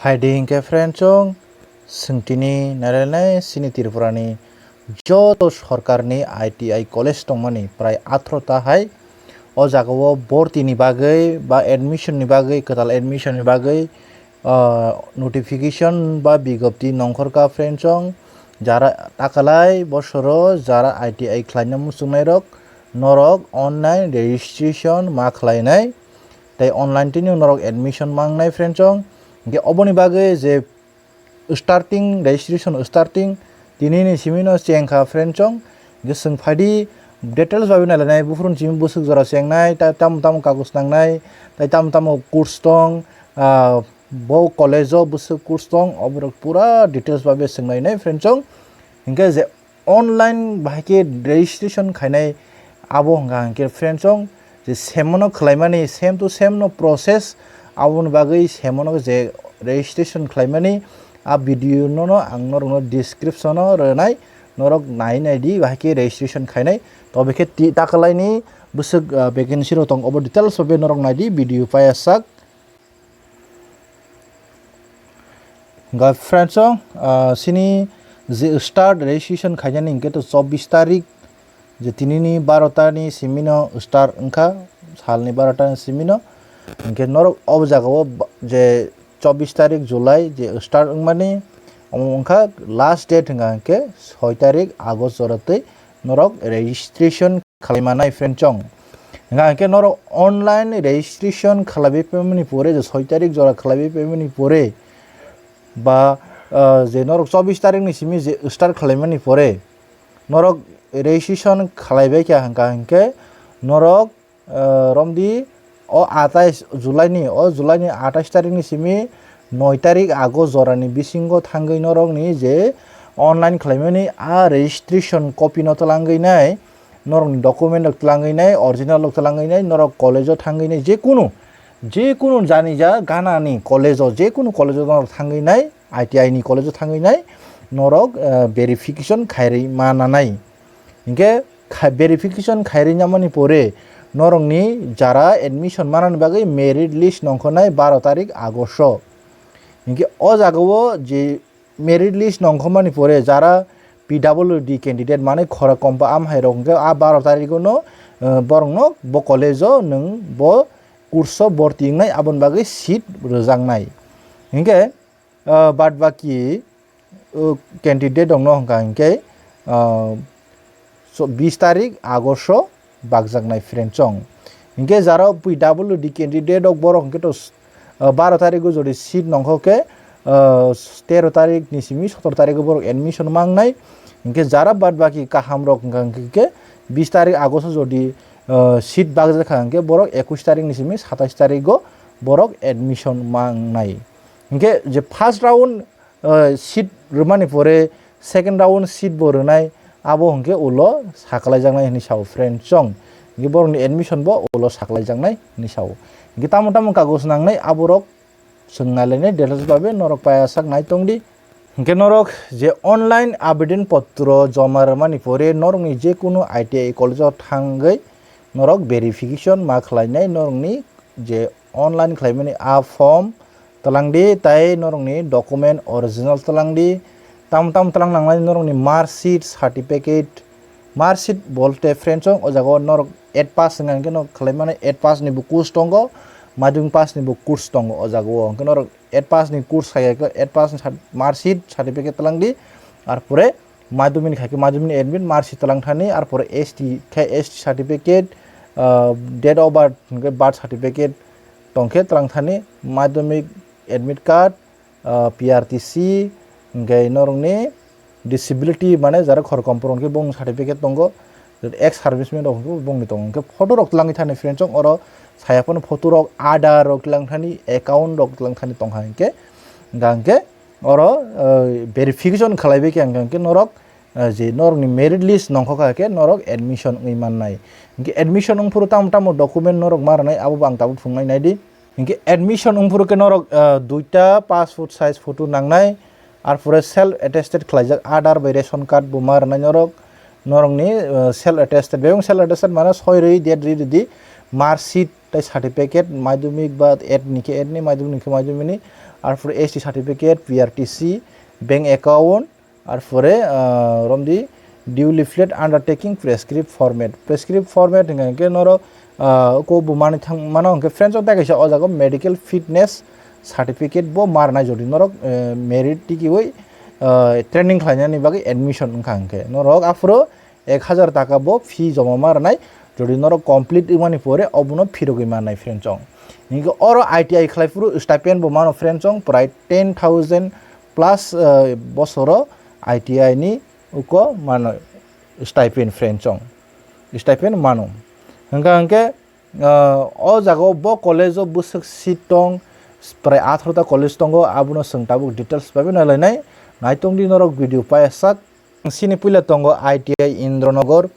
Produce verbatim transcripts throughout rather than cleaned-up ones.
Hai di hinkhe friend chong, swng tini nailainai chini Tripura ni joto sorkar ni I T I college tongmani prai athro ta hai. O jaga o borti ni bagwi ba admission ni bagwi, kwtal admission ni bagwi, ah, notification ba bigjapti nongkhor kha friend chong. Jara takalai bosoro jara I T I khlaina muchungnai rok norok online registration ma khlainai. Tei online tini norok admission mangnai friend chong. Hinkhe oboni bagwi je starting, registration starting, tini ni simi no cheng kha friend chong. Hinkhe swng phai di details bai nailainai, buphuru ni simi bwswk jora chengnai, tai tamo tamo kagoz nangnai, tai tamo tamo course tong, ah, bo college o bwswk course tong, oborok pura details bai swnglainai friend chong. Hinkhe je online bahai khe registration khainai, abo hwnka hinkhe friend chong je semono khlaimani, same to same no process, aboni bagwi semono je registration khlaimani, a video no, no ang norokno description o rwnai, norok nai nai di bahai khe registration khainai. Tobe khe ti-, takalaini bwswk, ah, vacancy rok tong, obo details o be norok nai di video paiyasak. Ga friends o, ah, sini je start registration khainani hinkhe to chobbish tarik, je tini ni barota ni simi no start wngkha, sal ni barota ni simi no. Hinkhe norok o jaga o ba-, je chobbish tarik July je start wngmani, omo wngkha last date hwnka hinkhe soi tarik August jora twi norok registration khlai manai friend chong. Hwnka hinkhe norok online registration khlaiwi paimani pore, je soi tarik jora khlaiwi paimani pore, ba, ah, je norok chobbish tarik ni simi je start khlaimani pore, norok registration khlaibai kha hwnka hinkhe norok, ah, romdi o atais July ni, o July ni atais tarik ni simi noi tarik August jora ni bisingo thangwi norok ni je online khlaimani a registration copy no twlangwi nai, norok ni document rok twlangwi nai, original rok twlangwi nai, norok college o thangwi nai, je kunu, je kunu jani ja gana ni college o, je kunu college o norok thangwi nai, I T I ni college o thangwi nai, norok, eh, verification khairwi ma nanai. Hinkhe kha-, verification khairwi namani pore norok ni jara admission manani bagwi merit list nongkhornai baro tarik August o. Hinkhe o jaga o je merit list nongkhormani pore jara P W D candidate manwi khora kompa am hai rok hinkhe a baro tarik o no, eh, borok no bo college o nwng bo course o borti wngnai, aboni bagwi seat rwjaknai. Hinkhe, ah, bad baki, uh, candidate rok no hwnka hinkhe, ah, so, bis tarik August o bakjaknai friend chong. Hinkhe jara P W D candidate rok borok hinkhe to, ah, baro tarik o jodi seat nongkho khe, ah, tero tarik ni simi sotor tarik o borok admission mangnai. Hinkhe jara bad baki kaham rok hwnka hinkhe bis tarik August o jodi, ah, seat bakjakha hinkhe borok ekush tarik ni simi satais tarik o borok admission mangnai. Hinkhe je first round, eh, seat rwmani pore second round seat bo rwnai, abo hinkhe ulo saklaijaknai hinwi sao friend chong. Hinkhe borokni admission bo ulo saklaijaknai hinwi sao. Hinkhe tamo tamo kagoz nangnai aborok chwng nailainai details babe norok paiyasak nai tongdi. Hinkhe norok je online abedon potro joma rwmani pore norokni je kunu I T I college o thangwi norok verification ma khlainai norokni je online khlaimani a form twlangdi, tai norokni document original twlangdi. Tam tam twlang nangnai norokni mark sheet, certificate, mark sheet bolte friend chong o jaga o norok eight pass hwnka hinkhe no khlaimani eight pass ni bo course tongo, madhyamik pass ni bo course tongo o jaga o. Hinkhe norok eight pass ni course khai khe eight pass ni sat-, mark sheet, certificate twlangdi, ar pore madhyamik khai khe madhyamik ni admit mark sheet twlang thani, ar pore S T khe S T certificate, ah, date of birth hinkhe birth certificate tongkhe twlang thani, madhyamik admit card, ah, P R T C, hinkhe norokni disability mane jara khorokopor hinkhe bongni certificate tongo, ex serviceman rok hinkhe bongni tongo. Hinkhe photo rok twlangwi thani friend chong oro saya phano photo rok, Aadhaar rok twlang thani, account rok twlang thani tongkha hinkhe, hwnka hinkhe oro, ah, verification khlaibai khe hwnka hinkhe norok, ah, je norokni merit list nongkhokha khe norok admission wngwi mannai. Hinkhe admission wngphuru tamo tamo document norok ma rwnai abo bo ang tabuk phunuknai naidi. Hinkhe admission wngphuru khe norok, ah, duita passport size photo nangnai, ar pore self attested khlaijak Aadhaar bai ration card bo ma rwnai norok, norokni, ah, self attested, bebak self attested mane soi rwi date rwi rwdi, mark sheet tei certificate madhyamik ba eight ni khe eight ni, madhyamik ni khe madhyamik ni, arpore S T certificate, P R T C, bank account, arpore, ah, romdi due leaflet undertaking prescribed format. Prescribed format hingka hingke norok, ah, ko bo manwi thang mano hingke friends o tei kaisa o jaga medical fitness certificate bo marnai jodi norok, eh, merit tikiwi, ah, training khlainani bagwi admission wngkha hingke norok aphuru ek hazar taka bo fee joma ma rwnai, jodi norok complete wngmani pore obono phirogwi mannai friends chong. Hinkhe oro I T I khlai phuru stipend bo mano friends chong, prai ten thousand plus, eh, bosoro I T I ni uko mano, stipend friends chong, stipend mano. Hingkha hinkhe, Ah, o jaga o bo college o bwswk seat tong, prai atharo ta college tongo, abono chwng tabuk details bai nai lainai. Naitong di norok video paiya sak. Sini puila tongo I T I Indranagar.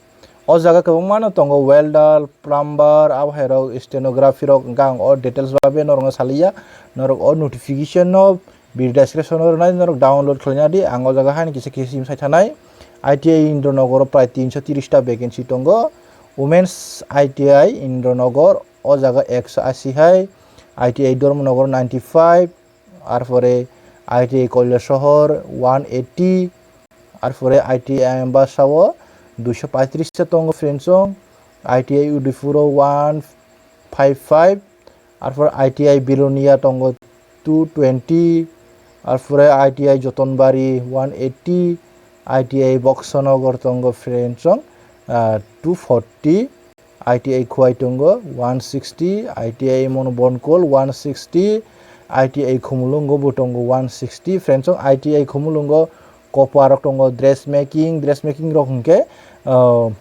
O jaga kwbangma no tongo welder, plumber, abo hai rok stenography rok, hwnkhe ang o details bai norok no saliya. Norok o notification no video description o rwnai norok download khlaina di, ang o jaga haino kisa kisim sai thanai. I T I Indranagar o prai tinso tiris ta vacancy tongo. Women's I T I Indranagar o jaga ekso asi hai, I T I Dharmanagar ninety five, arpore I T I Kailasahar one eighty, arpore I T I Ambassa o duiso paitris ta tongo friends chong, I T I Udaipur o one five five, arpore I T I Belonia tongo two twenty, arpore I T I Jotonbari one eighty, I T I Boxonagar tongo friends chong, ah, two forty, I T I Khowai tongo one sixty, I T I Mono Bonkol one sixty, I T I Khumulwngo bo tongo one sixty, friends chong I T I Khumulwngo kopa rok tongo dress making, dress making rok hwnkhe, ah,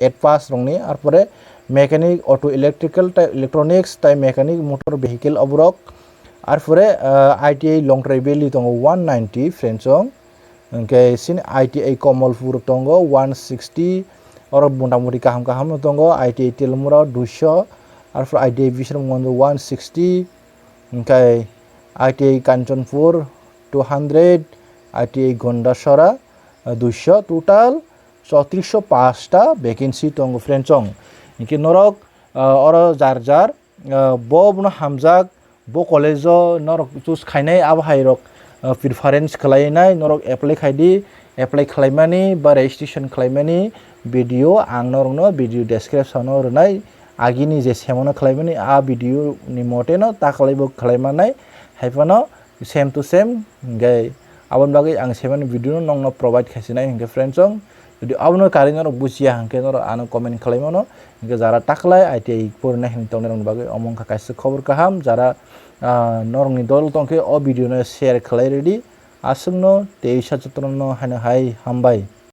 eight pass rokni, arpore mechanic, auto electrical tei electronics tei mechanic motor vehicle oborok, arpore, ah, I T I Longtrai Valley tongo one ninety friends chong, hwnkhe sini I T I Kamalpur tongo one sixty, oro motamoti kaham kaham no tongo, I T I Telamura duiso, arpore I T I Bisramganj one sixty, hwnkhe I T I Kanchanpur two hundred, I T I Gandachara, ah, duiso, total chotrisho paanch ta vacancy tongo friends chong. Hinkhe norok, ah, oro jar jar, ah, bo bono hamjak, bo college o norok choose khainai abo hai rok, ah, preference khlainai norok apply khaidi, apply khlaimani ba registration khlaimani video ang norokno video description o rwnai, agini je semono khlaimani a video ni mote no ta khlai bo khlaimanai, haiphano same to same, hingke aboni bagwi ang semani video no nongno provide khaisinai hingke friends chong. Jodi abono karwi norok bujiya hingke norok ano comment khlaimano, hingke jara taklai I T I porinai hinwi tongnai rokni bagwi omo wngkha kaisa khobor kaham, jara, ah, norokni dol tongkhe o video no share khlai rwdi, aswkno teisa jotono haino hai hambai.